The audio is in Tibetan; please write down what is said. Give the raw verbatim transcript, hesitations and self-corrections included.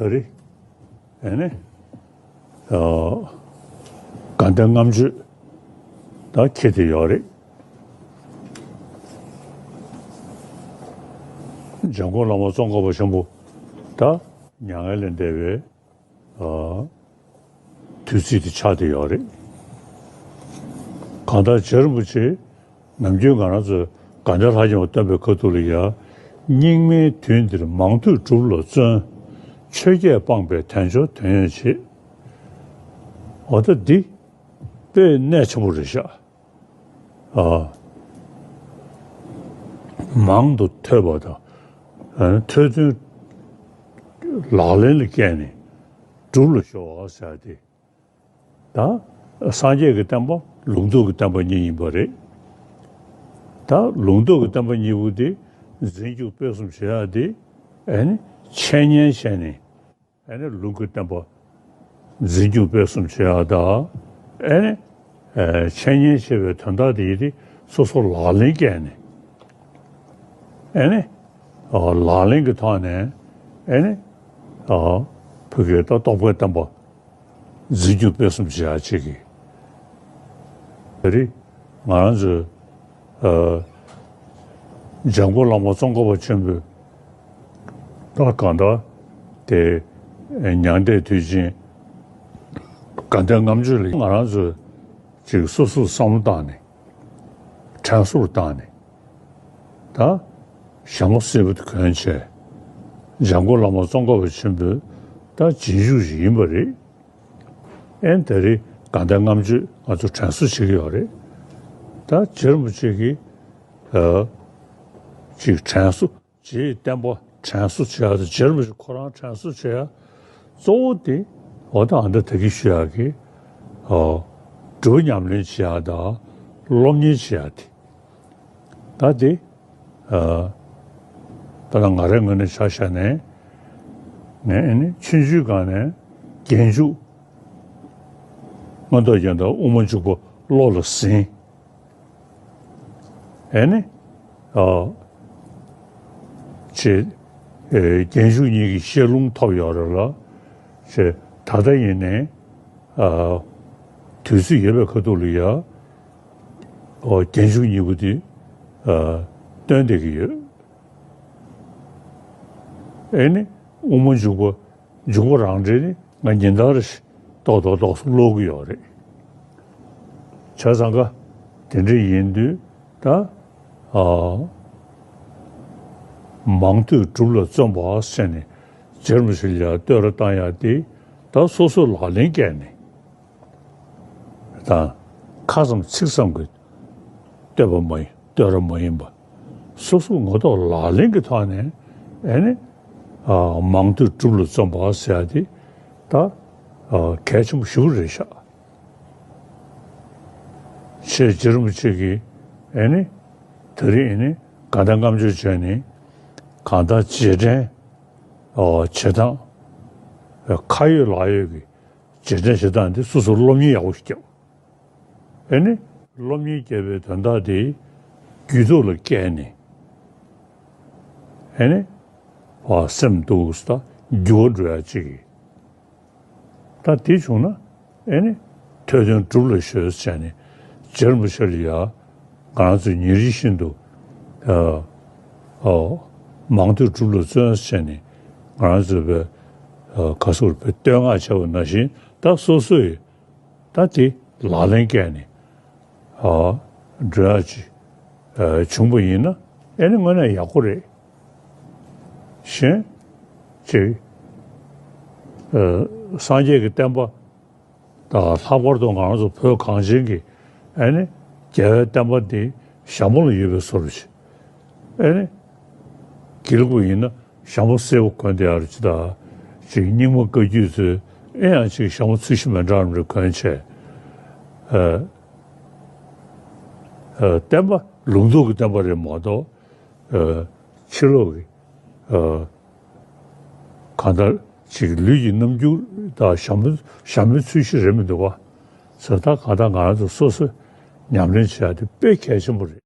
ད་རེས་ཨེ་ནི། ཨ། དགའ་ལྡན་ལྔ་མཆོད་ད་འཁེལ་བསྡད་ཡོད་རེད། འཇམ་མགོན་བླ་མ་ཙོང་ཁ་པ་ཆེན་པོ་ད་མྱ་ངན་ལས་འདས་པའི། ཨ། དུས་ཚིགས་དེ་ཆགས་བསྡད་ཡོད་རེད། གང་ལྟར་རྗེ་རིན་པོ་ཆེ་ནམ་རྒྱུན་ང་རང་ཚོས་དགའ་ལྡན་ལྷ་མཉམ་པ་སྟོན་པའི་ཁ་ཐུག་ལ་ཡ། སྙིགས་མའི་དུས་འདིར་མང་ཐོས་སྒྲུབ་ལ་བརྩོན། ཆོས་བརྒྱད་སྤངས་པས་དལ་འབྱོར་དོན་ཡོད་བྱེད། འོ་ད་འདི་དཔེ་གནད་ཆེན་པོ་རེད་ཤག་ཨ། མང་དུ་ཐོས་པ་དང་། ཨ། ཐོས་དོན་ལག་ལེན་ལ་བཀལ་ནས་སྒྲུབ་ལ་གཞོལ་བ་ཟེར་ཏེ། ད་སངས་རྒྱས་ཀྱི་བསྟན་པ་ལུང་རྟོགས་ཀྱི་བསྟན་པ་གཉིས་ཡིན་པ་རེད། ད་ལུང་རྟོགས་ཀྱི་བསྟན་པ་གཉིས་པོ་དེ་འཛིན་སྐྱོང་སྤེལ་གསུམ་བྱེད་ཡག་དེ་ཨེ་ནི་འཆད་ཉན་བྱས་ནས། ཨེ་ནི་ལུང་གི་བསྟན་པ་འཛིན་སྐྱོང་སྤེལ་གསུམ་བྱེད་ཡག་དང་། ཨེ་ནི། ཨེ། འཆད་ཉན་བྱེད་པའི་དོན་དག་དེ་ཡིན་ཏེ་སོ་སོ་ལག་ལེན་བཀལ་ནས། ཨེ་ནི། ཨ། ལག་ལེན་གྱི་ཐོག་ནས། ཨེ་ནི། ཨ། ཕ་གིའི་ད་རྟོགས་པའི་བསྟན་པ་འཛིན་སྐྱོང་སྤེལ་གསུམ་བྱེད་ཡག་ཅིག་གི་ད་རེས་ང་རང་ཚོའི། ཨ། འཇམ་མགོན་བླ་མ་ཙོང་ཁ་པ་ཆེན་པོས་ད་གང་ལྟར་དེ་མྱང་འདས་དུས་ཆེན་དགའ་ལྡན་ལྔ་མཆོད་ལ་ང་རང་ཚོས་ཅིག་སོ་སོར་བསམ་བློ་བཏང་ནས། དྲན་གསོ་བཏང་ནས། ད་ཞྭ་མོ་སེར་པོ་དེ་གོན་བྱས། འཇམ་མགོན་བླ་མ་ཙོང་ཁ་པ་ཆེན་པོའི་ད་རྗེས་འཇུག་ཞིག་ཡིན་པ་རེད། ཨེ་ནི་ད་རེས་དགའ་ལྡན་ལྔ་མཆོད་ང་ཚོ་དྲན་གསོ་བྱེད་ཀྱི་ཡོད་རེད། ད་རྗེ་རིན་པོ་ཆེ་གིས། ཨ། ཅིག་དྲན་གསོ། རྗེའི་བསྟན་པ་དྲན་གསོ་བྱེད་ཡག་དང་། རྗེ་རིན་པོ་ཆེ་ཁོ་རང་དྲན་གསོ་བྱེད་ཡག་གཙོ་བོ་དེ་འོ་ད་ཨ་ད་ད་གིན་ཞུ་ཡག་གི། ཨ། སྒྲུབ་ཉམས་ལེན་བྱེད་ཡག་དང་སློབ་གཉེར་བྱེད་ཡག་དེ། ད་དེ། ཨ། ད་ང་རའི་ངོས་ནས་ཆ་བཞག་ནས། ངས་ཨེ་ནི་ཆུང་ཆུང་སྒང་ནས་རྒྱན་འཇུག་མངོན་རྟོགས་རྒྱན་དང་དབུ་མ་འཇུག་པ་བློ་ལ་ཟིན། ཨེ་ནི། ཨ། ཅེས། ཨེ། རྒྱན་འཇུག་གཉིས་ཀྱི་ཤེས་ལྷུང་ཐོབ་ཡོད་རེད་ལ། ཅེས་ད་ལྟ་ཡིན་ནའི། ཨ། དུས་ཚོད་ཡོད་པའི་ཁ་ཐུག་ལ་ཡ། ཨོ། རྒྱན་འཇུག་གཉིས་པོ་དེ། ཨ། སྟོན་བསྡད་ཀྱི་ཡོད། ཨེ་ནི། དབུ་མ་འཇུག་པ། འཇུག་པ་རང་འགྲེལ་ནི་ང་ཉིན་ལྟར་ཏོག་ཏོག་ཏོག་ཙམ་ཀློག་གི་ཡོད་རེད། བྱས་ཙང་ཀ་དེ་འདྲ་ཡིན་དུས་ད། ཨ། མང་ཐོས་སྒྲུབ་ལ་བརྩོན་པ་ཟེར་ནས་རྗེ་རིན་པོ་ཆེ་ལ་ཡ་བསྟོད་ར་བཏང་ཡག་དེ་ད་སོ་སོས་ལག་ལེན་བཀལ་ནས། དང་། ཁ་ཙམ་ཚིག་ཙམ་གྱི་བསྟོད་པ་མ་ཡིན། བསྟོད་ར་མ་ཡིན་པ། སོ་སོ་ངོ་ཐོག་ལག་ལེན་གྱི་ཐོག་ནས་ཨེ་ནི། ཨ། མང་ཐོས་སྒྲུབ་ལ་བརྩོན་པ་ཟེར་ཡག་དེ་ད། ཨ། གལ་ཆེན་པོ་ཞེ་པོ་རེད་ཤག་ཅེས་རྗེ་རིན་པོ་ཆེ་གིས་ཨེ་ནི། ད་རེས་ཨེ་ནི་དགའ་ལྡན་ལྔ་མཆོད་བྱས་ནས་གང་ལྟར་རྗེས་དྲན། ཨོ། བྱེད་སྟངས། ཁ་ཡོད་ལག་ཡོད་ཀྱི་རྗེས་དྲན་བྱེད་སྟངས་འདི་སོ་སོར་སློབ་གཉེར་ཡག་པོ་ཞིག་བརྒྱབ། ཨེ་ནི། སློབ་གཉེར་བརྒྱབ་པའི་དོན་དག་དེ་རྒྱུད་ཐོག་ལ་བཀལ་ནས། ཨེ་ནི། བ། སེམས་འདུག་ས་འགྱུར་བ་འགྲོ་ཡག་ཅིག་ད་དེ་བྱུང་ན་ཨེ་ནི་ཐོས་དོན་སྒྲུབ་ལ་གཞོལ་ཟེར་ནས་རྗེ་རིན་པོ་ཆེ་ལ་ཡ་ང་རང་ཚོས་ཉིན་རེ་བཞིན་དུ། ཨ། ཨ། མང་ཐོས་སྒྲུབ་ལ་བརྩོན་ཟེར་ནས་ང་རང་ཚོས་པའི། ཨ། ག་ཟེར་བའི་བསྟོད་བསྔགས་བྱས་པ་ནང་བཞིན་ད་སོ་སོས་ད་དེ་ལག་ལེན་བཀལ་ནས། ཨ། འགྲོ་ཡག་ཅིག་ཨ། བྱུང་བ་ཡིན་ན་ཨེ་ནི་དངོས་གནས་ཡག་པོ་རེད། གཞན་ཅིག་ཨ། སངས་རྒྱས་ཀྱི་བསྟན་པ་དང་། ལྷག་པར་དུ་ང་རང་ཚོ་བོད་གངས་ཅན་གྱི་ཨེ་ནི་རྒྱལ་བའི་བསྟན་པ་འདི་ཞྭ་མོ་ལ་ཡོད་པའི་བཟོ་འདྲ་ཞིག་ཨེ་ནི་དགེ་ལུགས་པ་ཡིན་ན་ཞྭ་མོ་སེར་པོ་གོན་བསྡད་ཡག་ཅིག་དང་། ཅིག་རྙིང་མ་བཀའ་བརྒྱུད་ཚོས་ཨེ་ཡང་ཅིག་ཞྭ་མོ་ཚོས་གཞི་མི་འདྲ་བ་འདྲ་གོན་བྱས། ཨ། ཨ། བསྟན་པ་ལུང་རྟོགས་ཀྱི་བསྟན་པ་རེད་མ་གཏོགས། ཨ། ཕྱི་ལོགས་ཀྱི། ཨ། གང་ལྟར་ཅིག་ལུས་ཀྱི་རྣམ་འགྱུར་དང་ཞྭ་མོ། ཞྭ་མོའི་ཚོས་གཞི་རེད་མི་འདུག་པ། ཟེར་ད་གང་ལྟར་ང་རང་ཚོ་སོ་སོས་ཉམས་ལེན་བྱེད་ཡག་དེ་དཔེ་གལ་ཆེན་པོ་རེད།